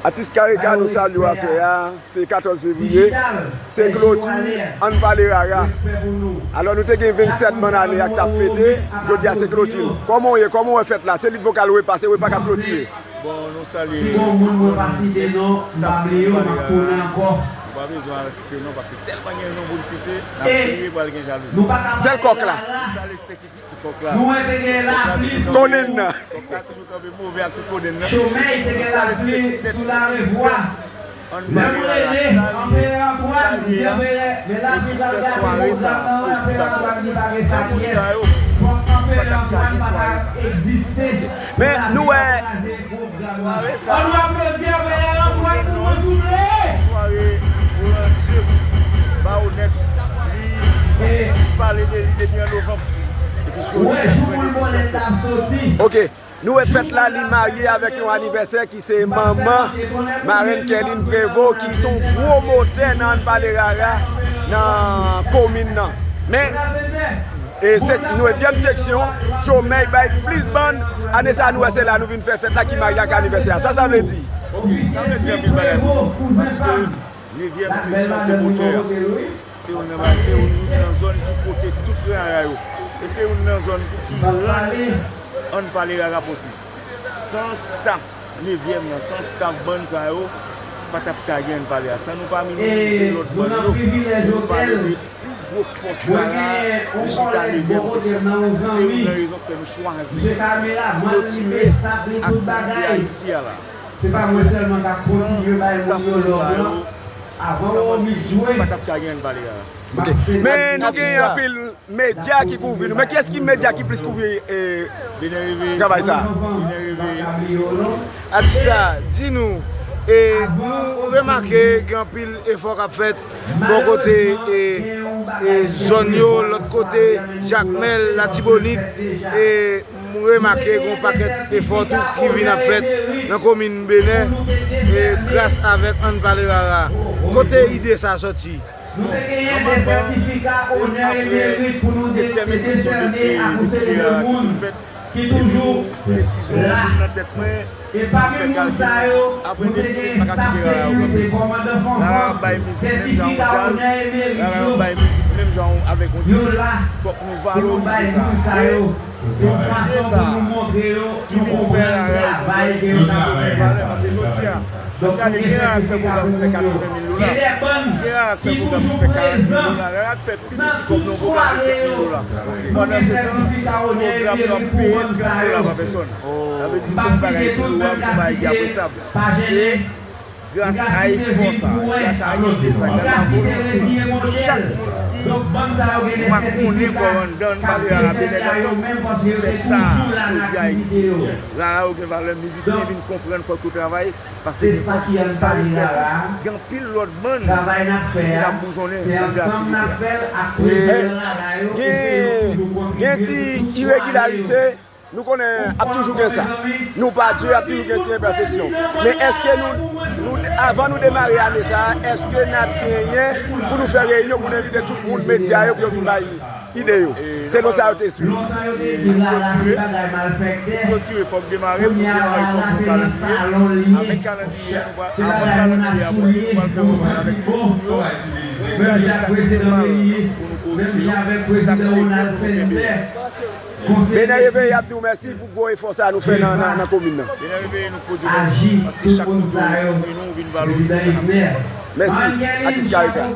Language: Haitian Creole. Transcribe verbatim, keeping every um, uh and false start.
Atis Kareka, nou salye w aswè a, se katòz fevriye, se kloti Ann Pale Rara. Alò, nou te gen vennsèt bann ane a k t ap fete, jodi a se kloti l. Kòman w ye? Kòman w wè fèt la? Se lit vokal ou e pa, se repa k ap klotire. Bon, nou salye tout moun, tout staff Ann Pale Rara. Nou pa bezwen al site non, paske tèlman gen non pou n site, n ap kriye pral gen jalouzi. Sèl kòk la. Nou salye tout ekip Kòk la. Kodenn nan. Kòk la toujou kanpe move ak tout kodenn nan. Nou salye tout ekip nèt. Ann Pale Rara, salye, salye a, epi fè sware sa osi bak sa. San moun sa yo, nou pa t ap ka gen sware sa. Men nou wè, Sware sa, ap se konnen non, se sware Rolandye Baonèt, li, li pale de li depi an novanm. Epi jodi a, li pran desizyon fèt. Ok, nou wè fèt la, li marye avèk yon anivèsè ki se manman Marenn Kerline Prévost, ki se yon gwo motè nan Ann Pale Rara, nan komin nan. Men, E se nevyèm seksyon, Chomèy bay plis bann. Ane sa a, nou wè se la nou vin fè fèt la ki marye ak anivèsè a. Sa sa vle di? Ok, sa vle di anpil bagay pou nou. Paske nevyèm seksyon se motè a. Se youn nan, se youn nan zòn ki pote tout rara yo. E se youn nan zòn tou ki rann Ann Pale Rara posib. San staff nevyèm nan, san staff bann sa yo, pa t ap ka gen Ann Pale a. San nou pa minimize lòt bann yo, nou pale de pi gwo fòs rara ki chita nevyèm seksyon. Se youn nan rezon k fè nou chwazi klotire aktivite a isi a la. Paske san staff moun sa yo, san manti, pa t ap ka gen Ann Pale a. Ok. Men nou gen anpil medya ki kouvri nou. Men kiyès ki medya ki plis kouvri, eh, travay sa a? Atis a, di nou, e, nou remake gen anpil efò k ap fèt bò kote, e, e, zòn yo, lòt kote, Jakmèl, Latibonit, e, m remake gen yon pakèt efò tou ki vin ap fèt nan komin Benè, e, gras avèk Ann Pale Rara. Kote ide sa a sòti? Bon, nòmalman, se apre setyèm edisyon de, de File Rara ki sot fèt, epi desizyon an vin nan tèt mwen, mwen fè kalkil mwen di, apre defile, m pa ka kite rara yo kanpe. Rara ap bay mizik menm jan yon djaz, rara yo ap bay mizik menm jan yon, avèk yon DJ, fòk nou valorize sa. E se ide sa a ki vin fè rara yo konprann ke yo gen valè, paske jodi a, ann gade, gen rara k fè pwogram ki fè katreven mil dola, gen rara k fè pwogram ki fè karant mil dola, rara k fè pi piti kòb nan yon pwogram se trant mil dola. Pandansetan, pwogram yo ap peye trant dola pa pèsòn. Sa vle di se yon bagay ki lwab, se yon bagay ki apresab. Se gras a efò sa, gras a ide sa, gras a volonte chak moun ki makònen kò yo anndan Ann Pale Rara Benè Dantan, ki fè sa jodi a egziste. Rara yo gen valè, mizisyen vin konprann fòk yo travay, paske gen fòk sa vin fè tou, gen anpil lòt bann ki vin ap boujonnen nan de aktivite a. E gen, gen ti iregilarite, nou konnen ap toujou gen sa. Nou pa Dye, ap toujou gen ti enpèfeksyon. Men èske nou, nou, avan nou demare ane sa a, èske n ap genyen pou nou fè reyinyon, pou nou envite tout moun, medya yo, pou yo vin bay ide yo, selon sa yo te swiv? Pou klotire, pou klotire, fòk demare, pou demare, fòk gen kalandriye. Avèk kalandriye a, nou pral, avan kalandriye a monte, nou pral fè wòkòt avèk tout moun yo, pou nou gade sa ki te mal, pou nou korije, sa ki te byen, pou nou kenbe. Benè Reveye ap di w mèsi pou gwo efò sa a nou fè nan, nan, nan komin nan. Benè Reveye, nou pwodui mèsi, paske chak moun yo kouvri nou, vin valorize sa n ap fè. Mèsi, atis Kareka.